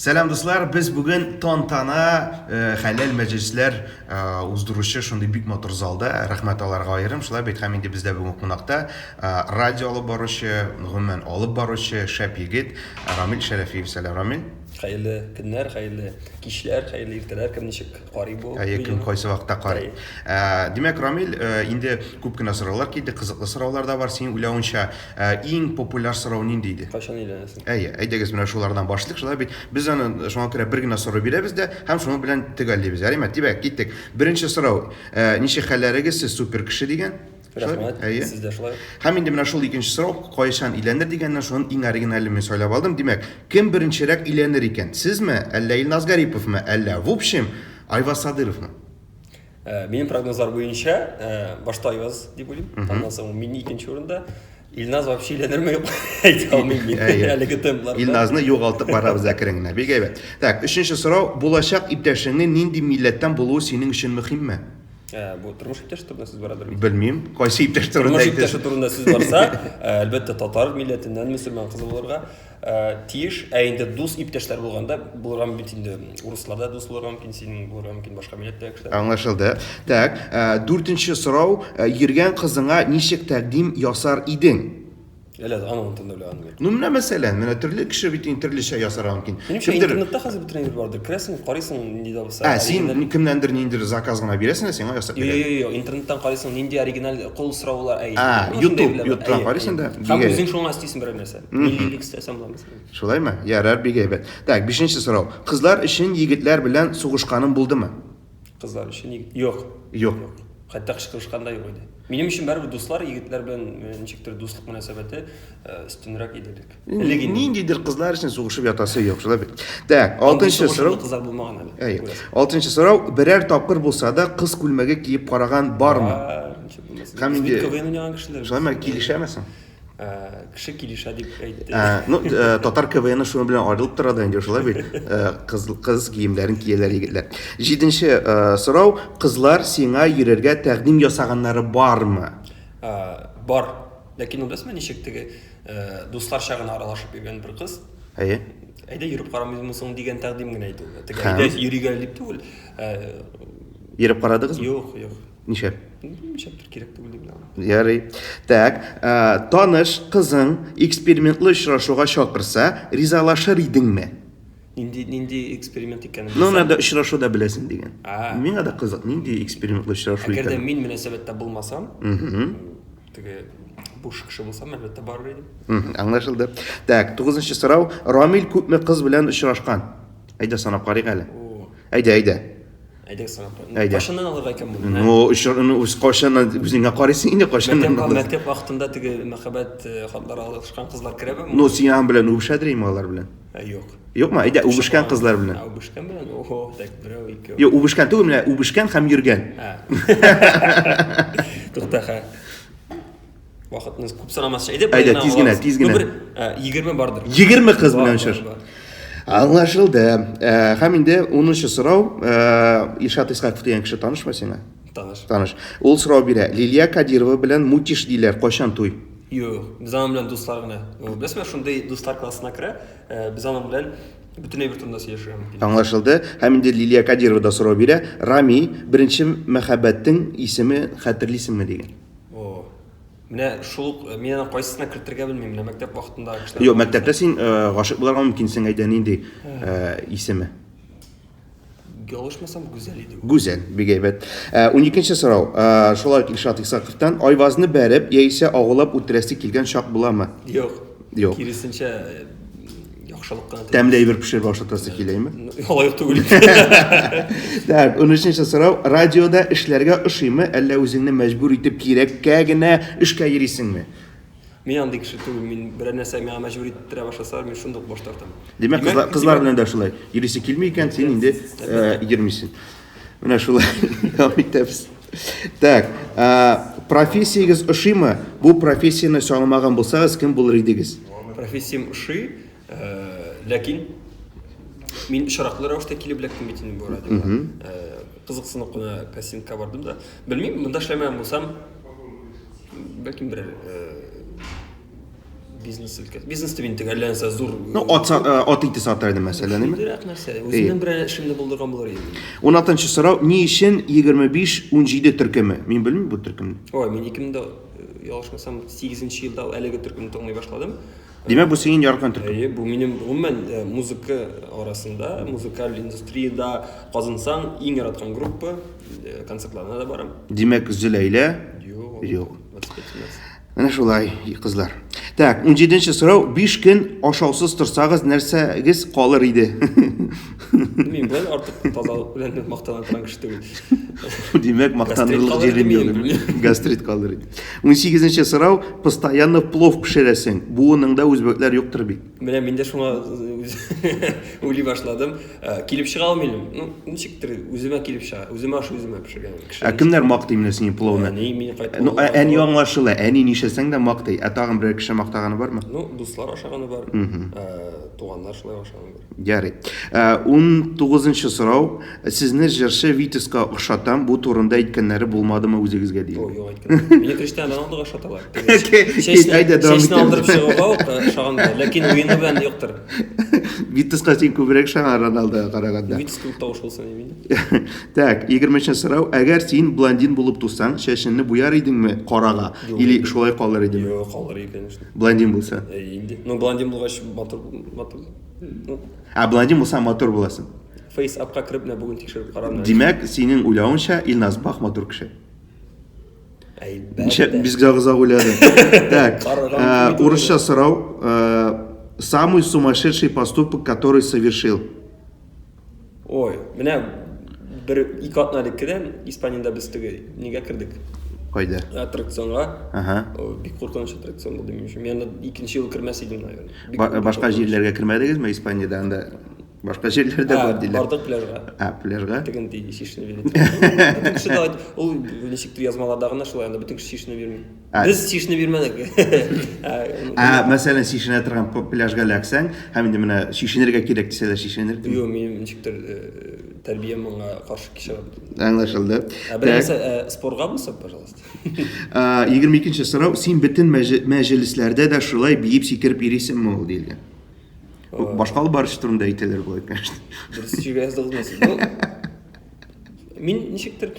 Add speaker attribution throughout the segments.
Speaker 1: Сәлам, дуслар! Без бүген тантана, хәләл мәҗлесләр уздыручы шундый бик матур залда. Рәхмәт аларга аерым. Шулай бит, һәм инде бездә бүген кунакта радио алып баручы, гомумән алып баручы шәп егет Рамил Шәрәфиев. Сәлам, Рамил!
Speaker 2: Хәерле көннәр, хәерле кичләр, хәерле иртәләр, кем ничек карый бу
Speaker 1: Әйе, кем кайсы вакытта карый. Димәк, Рамил, инде күп кенә сораулар килде, кызыклы сораулар да бар. Синең уйлавыңча, иң популяр сорау нинди иде?
Speaker 2: Кайчан өйләнәсең?
Speaker 1: Әйе, әйдәгез менә шулардан башлыйк, шулай бит. Без аны шуңа күрә бер генә сорау бирәбез дә һәм шуның белән төгәллибез. Ярыймы? Димәк, киттек. Беренче сорау. Ничек хәлләрегез, сез супер кеше дигән.
Speaker 2: Рәхмәт. Әйе. Сез дә шулай.
Speaker 1: Һәм инде менә шул икенче сорау, кайчан өйләнер дигәннән, шуның иң оригинален мин сайлап алдым. Димәк, кем беренчерәк өйләнер икән? Сезме, әллә Илназ Гариповмы, әллә в общем Айваз Садыровмы?
Speaker 2: Минем прогнозлар буенча, башта Айваз дип уйлыйм, аннан соң мин икенче урында. Илназ вообще өйләнерме юк әйтә алмыйм мин әлеге темпларда.
Speaker 1: Илназны югалтып барабыз әкрен генә. Бик әйбәт. Так, өченче сорау, булачак иптәшеңнең нинди милләттән булуы синең өчен мөһимме?
Speaker 2: Бу тормыш иптәше турында сүз барадыр бит.
Speaker 1: Белмим, кайсы иптәш турында
Speaker 2: Тормыш иптәше турында сүз барса, әлбәттә, татар милләтеннән мөселман кызы булырга тиеш. Ә инде дус иптәшләр булганда, булырга мөмкин инде урыслар да дус булырга мөмкин, синең булырга мөмкин башка милләттәге кешеләр.
Speaker 1: Аңлашылды. Так, дүртенче сорау, йөргән кызыңа ничек тәкъдим ясар идең?
Speaker 2: Әле аны онытам да белә.
Speaker 1: Ну, менә мәсәлән, менә төрле кеше бит инде төрлечә ясарга мөмкин.
Speaker 2: Минемчә, интернетта хәзер бөтен әйбер бардыр. Керәсең, карыйсың, нинди дә булса.
Speaker 1: Ә, син кемнәндер ниндидер заказ гына бирәсең дә, сиңа ясап
Speaker 2: бирәләр. Юк, юк, юк, интернеттан карыйсың, нинди оригиналь кул сораулар,
Speaker 1: әй. А, YouTube, YouTube'дан карыйсың да.
Speaker 2: Һәм үзең шуңа өстисең берәр нәрсә. Миллилек өстәсәң була, мәсәлән.
Speaker 1: Шулаймы? Ярар, бик әйбәт. Так, бишенче сорау. Кызлар өчен егетләр белән сугышканың булдымы?
Speaker 2: Кызлар өчен егет... Юк.
Speaker 1: Юк.
Speaker 2: Хәтта кычкырышкан да юк иде. Минем өчен барыбер дуслар, егетләр белән ничектер дуслык мөнәсәбәте өстенрәк иде элек.
Speaker 1: Элек инде. Ниндидер кызлар өчен сугышып ятасы юк, шулай бит. Так, алтынчы сорау.
Speaker 2: Кызлар булмаган
Speaker 1: әле. Әйе. Алтынчы сорау, берәр тапкыр булса да кыз күлмәге киеп караган бармы?
Speaker 2: Бар, ничек булмасын. Һәм инде КВН уйнаган кешеләр.
Speaker 1: Шулаймы, килешәме соң?
Speaker 2: Кеше килешә дип әйтте.
Speaker 1: Ну, татар КВНы шуның белән аерылып тора да инде, шулай бит. Кыз кыз киемнәрен кияләр егетләр. Җиденче сорау, кызлар сиңа йөрергә тәкъдим ясаганнары бармы?
Speaker 2: Бар. Ләкин ул беләсеңме, ничек теге дусларча гына аралашып йөргән бер кыз.
Speaker 1: Әйе.
Speaker 2: Әйдә йөреп карамыйбызмы соң дигән тәкъдим генә әйтү. Теге әйдә йөрик әле дип түгел.
Speaker 1: Йөреп карадыгызмы?
Speaker 2: Юк, юк.
Speaker 1: Нишләп?
Speaker 2: Нишләптер кирәк түгел дип уйлыйм.
Speaker 1: Ярый. Так, таныш кызың экспериментлы очрашуга чакырса, ризалашыр идеңме?
Speaker 2: Нинди нинди эксперимент икәнен
Speaker 1: Ну, надо очрашуда беләсең дигән. Миңа да кызык, нинди экспериментлы очрашу
Speaker 2: икән. Әгәр дә мин мөнәсәбәттә булмасам, теге буш кеше булсам, әлбәттә барыр идем.
Speaker 1: Аңлашылды. Так, тугызынчы сорау. Рамил күпме кыз белән очрашкан? Әйдә санап карыйк әле. Әйдә, әйдә.
Speaker 2: Әйдәгез санап. Әйдә. Кайчаннан алырга икән
Speaker 1: моны? Ну, очырны үз кайчаннан үзеңә карыйсың инде кайчаннан.
Speaker 2: Мәктәп, мәктәп вакытында теге мәхәббәт хатлары алышкан кызлар керәме?
Speaker 1: Ну, син аның белән үбешәдер инде алар белән.
Speaker 2: Юк.
Speaker 1: Юкмы? Әйдә, үбешкән кызлар белән.
Speaker 2: Ә, үбешкән белән? Охо, так, берәү,
Speaker 1: икәү. Юк, үбешкән түгел, менә үбешкән һәм йөргән.
Speaker 2: Тукта, ха. Вакытны күп сорамасчы. Әйдә,
Speaker 1: Әйдә, тиз генә, тиз генә.
Speaker 2: Ну, бер 20 бардыр.
Speaker 1: 20 кыз белән очраш. Аңлашылды. Һәм инде 10 сорау, Илшат Исхаков дигән кеше танышмы сиңа?
Speaker 2: Таныш.
Speaker 1: Таныш. Ул сорау бирә. Лилия Кадирова белән Мутиш диләр, кайчан туй?
Speaker 2: Юк, без аның белән дуслар гына. Ул беләсеңме, шундый дуслар классына керә. Без аның белән бөтен әйбер турында сөйләшергә
Speaker 1: мөмкин. Аңлашылды. Һәм инде Лилия Кадирова да сорау бирә. Рами, беренче мәхәббәтең исеме хәтерлисеңме дигән.
Speaker 2: О. Менә шул ук, мин аны кайсысына кертергә белмим. Менә мәктәп вакытында кешеләр.
Speaker 1: Юк, мәктәптә син гашыйк буларга мөмкинсең, әйдә нинди исеме?
Speaker 2: Ялгышмасам, Гүзәл иде.
Speaker 1: Гүзәл, бик әйбәт. 12 сорау. Шулай ук Илшат Исаковтан Айвазны бәреп яисә агулап үтерәсе килгән чак буламы?
Speaker 2: Юк.
Speaker 1: Юк.
Speaker 2: Киресенчә, яхшылык кына.
Speaker 1: Тәмле әйбер пешереп ашатасы киләме?
Speaker 2: Алай ук түгел.
Speaker 1: Так, 13 сорау. Радиода эшләргә ошыймы, әллә үзеңне мәҗбүр итеп кирәккә генә эшкә йөрисеңме?
Speaker 2: Мин андый кеше түгел. Мин берәр нәрсә миңа мәҗбүр иттерә башласалар, мин шундук баш тартам.
Speaker 1: Димәк, кызлар белән дә шулай. Йөрисе килми икән, син инде йөрмисең. Менә шулай дәвам итәбез. Так, профессиягез ошыймы? Бу профессияне сайламаган булсагыз, кем булыр идегез?
Speaker 2: Профессиям ошый, ләкин мин очраклы рәвештә килеп эләктем бит инде бу радиога. Кызыксынып кына кастингка бардым да. Белмим, монда эшләмәгән булсам, бәлкем берәр Бизнес өлкәсе. Бизнес дип инде әллә нәрсә зур.
Speaker 1: Ну, ат, ат ите сатар идем, мәсәлән, әйме?
Speaker 2: Шундыйрак нәрсә. Үземнең берәр эшемне булдырган булыр идем.
Speaker 1: 16 сорау, ни өчен 25-17 төркеме? Мин белмим бу төркемне.
Speaker 2: Ой, мин 2000 дә ялгышмасам 8 елда әлеге төркемне тыңлый башладым.
Speaker 1: Димәк, бу синең яраткан төркем.
Speaker 2: Әйе, бу минем гомумән музыка арасында, музыкаль индустриядә казынсаң, иң яраткан группа, концертларына да барам.
Speaker 1: Димәк, Зөләйлә?
Speaker 2: Юк.
Speaker 1: Юк.
Speaker 2: 25
Speaker 1: Менә шулай, кызлар. Так, 17 сорау, 5 көн ашаусыз торсагыз, нәрсәгез калыр иде?
Speaker 2: Мин белән артык тазалык белән мактана торган кеше түгел.
Speaker 1: Димәк, мактанырлык
Speaker 2: калыр
Speaker 1: җирем
Speaker 2: иде
Speaker 1: юк.
Speaker 2: минем.
Speaker 1: Гастрит калыр иде. 18 сорау, постоянно плов пешерәсең. Буыныңда үзбәкләр юктыр бит.
Speaker 2: Менә мин дә шуңа уйлый башладым. Килеп чыга алмыйм. Ну, ничектер үземә килеп чыга. Үземә аш үземә пешергән кеше.
Speaker 1: Ә кемнәр мактый менә синең пловны?
Speaker 2: Әни мине кайтып.
Speaker 1: Ну, әни аңлашыла. Әни нишләсәң дә мактый. Ә тагын берәр кеше мактаганы бармы?
Speaker 2: Ну, дуслар ашаганы бар. Туганнар шулай ашаганы бар.
Speaker 1: Ярый. 19 сорау. Сезне җырчы Витязка охшатам. Бу турында әйткәннәре булмадымы үзегезгә
Speaker 2: О,
Speaker 1: диләр.
Speaker 2: юк әйткән. Мине Криштиану Роналдуга ошаталар.
Speaker 1: Кит, әйдә, дәвам
Speaker 2: Чәчне
Speaker 1: итәбез.
Speaker 2: алдырып чыгуга ук ошаган да. Ләкин уены белән юктыр.
Speaker 1: Витязка син күбрәк ошаган Роналдога караганда.
Speaker 2: Витязь кебек тавыш булсын инде.
Speaker 1: Так, 20 сорау. Әгәр син блондин булып тусаң, чәчеңне буяр идеңме карага? Или шулай калыр идеме?
Speaker 2: Юк, калыр иде, конечно.
Speaker 1: Блондин булса.
Speaker 2: Инде. Ну, блондин булгач, матур, матур. Ну,
Speaker 1: Ә блондин булса матур буласың.
Speaker 2: Face апка кереп менә бүген тикшереп карадым.
Speaker 1: Димәк, синең уйлавыңча, Илназ Бах матур кеше.
Speaker 2: Әлбәттә.
Speaker 1: Без озак уйладык. Так,
Speaker 2: Караган кебек
Speaker 1: урысча сорау. Самый сумасшедший поступок, который совершил?
Speaker 2: Ой, менә бер ике атна элек кенә Испаниядә без теге нигә кердек?
Speaker 1: Кайда?
Speaker 2: Аттракционга.
Speaker 1: Ага.
Speaker 2: Бик куркыныч аттракцион булды минем өчен. Мин анда икенче ел кермәс идем, наверное. Бик
Speaker 1: Башка
Speaker 2: куркыныч.
Speaker 1: җирләргә кермәдегезме Испаниядә? Анда башка җирләрдә бар диләр.
Speaker 2: Бардык пляжга.
Speaker 1: А, пляжга?
Speaker 2: Тегенди чишенеп йөри. Бөтен кеше дә ул ничектер язмаларда гына шулай, анда бөтен кеше чишенеп йөрми. Без чишенеп йөрмәдек.
Speaker 1: Ә, мәсәлән, чишенә торган пляжга эләксәң, һәм инде менә чишенергә кирәк дисәләр, чишенер.
Speaker 2: Юк, минем ничектер тәрбиям моңа каршы чыгып.
Speaker 1: Аңлашылды.
Speaker 2: Ә бер нәрсә, спорга булса, пожалуйста.
Speaker 1: 22 сорау, син бөтен мәҗлесләрдә дә шулай биеп сикереп йөрисеңме ул диелгән. Башка алып баручы турында әйтәләр болай, конечно.
Speaker 2: Дөрес җиргә яздыгызмы сез? Ну, мин ничектер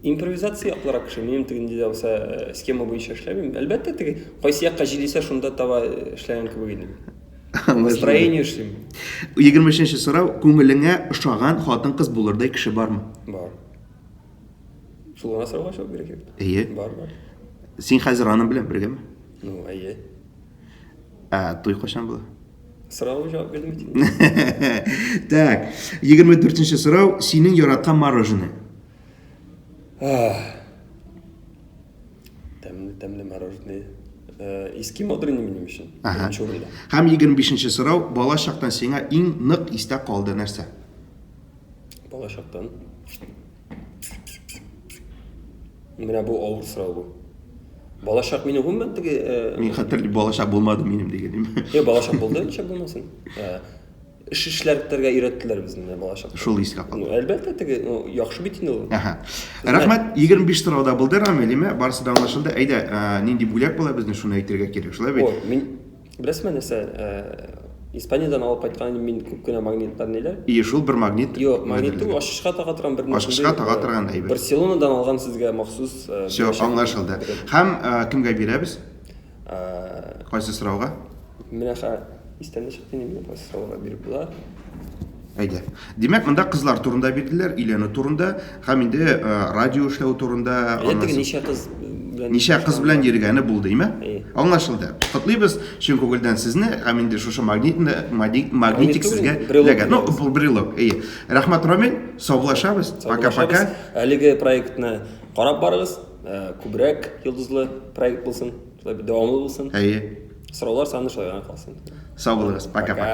Speaker 2: импровизация яклырак кеше. Минем теге дә булса схема буенча эшләмим. Әлбәттә, теге кайсы якка җил исә, шунда таба эшләгән кебек инде. Настроение эшлим.
Speaker 1: 23 сорау, күңелеңә ошаган хатын-кыз булырдай кеше бармы?
Speaker 2: Бар. Шул гына сорауга җавап бирергә кирәк.
Speaker 1: Әйе.
Speaker 2: Бар, бар.
Speaker 1: Син хәзер аның белән бергәме?
Speaker 2: Ну, әйе.
Speaker 1: Ә туй кайчан була?
Speaker 2: Сорауга җавап бирдем бит инде.
Speaker 1: Так, 24 сорау, синең яраткан мороженое?
Speaker 2: Тәмле, тәмле мороженое. Эскимо минем өчен. Беренче урында.
Speaker 1: Һәм 25 сорау, бала чактан сиңа иң нык истә калды нәрсә?
Speaker 2: Бала чактан. Менә бу авыр сорау бу. Балачак мине гомумән теге...
Speaker 1: Мин хәтерлим, балачак булмады минем дигәнем.
Speaker 2: Юк, балачак булды, ничек булмасын. Эш эшләргә өйрәттеләр безне менә балачакта.
Speaker 1: Шул искә калды.
Speaker 2: Ну, әлбәттә, теге, ну, яхшы бит инде ул.
Speaker 1: Аһа. Рәхмәт, 25 сорау да булды, Рамил, име? Барысы да аңлашылды. Әйдә, нинди бүләк була безне, шуны әйтергә кирәк, шулай бит?
Speaker 2: Ой, мин беләсезме нәрсә, Испаниядән алып кайткан идем мин күп кенә магнитлар ниләр.
Speaker 1: И шул бер магнит.
Speaker 2: Юк, магнит түгел, ачкычка тага торган бер
Speaker 1: Ачкычка тага торган әйбер.
Speaker 2: Барселонадан алган сезгә махсус.
Speaker 1: Все, аңлашылды. Һәм кемгә бирәбез? Кайсы сорауга?
Speaker 2: Менә ха, истән дә чыкты инде, минем кайсы сорауга биреп була.
Speaker 1: Әйдә. Димәк, монда кызлар турында бирделәр, өйләнү турында, һәм инде радио эшләү турында.
Speaker 2: Әйдә, теге ничә кыз белән
Speaker 1: ничә кыз белән йөргәне булды, име?
Speaker 2: Әйе.
Speaker 1: Аңлашылды. Котлыйбыз чын күңелдән сезне, һәм инде шушы магнитны, магнитик сезгә
Speaker 2: эләгә.
Speaker 1: Ну, бу брелок. Әйе. Рәхмәт, Рамил, саубуллашабыз. Пока-пока.
Speaker 2: Әлеге проектны карап барыгыз, күбрәк йолдызлы проект булсын, шулай дәвамлы булсын.
Speaker 1: Әйе.
Speaker 2: Сораулар саны шулай гына калсын.
Speaker 1: Сау булыгыз. Пока-пока.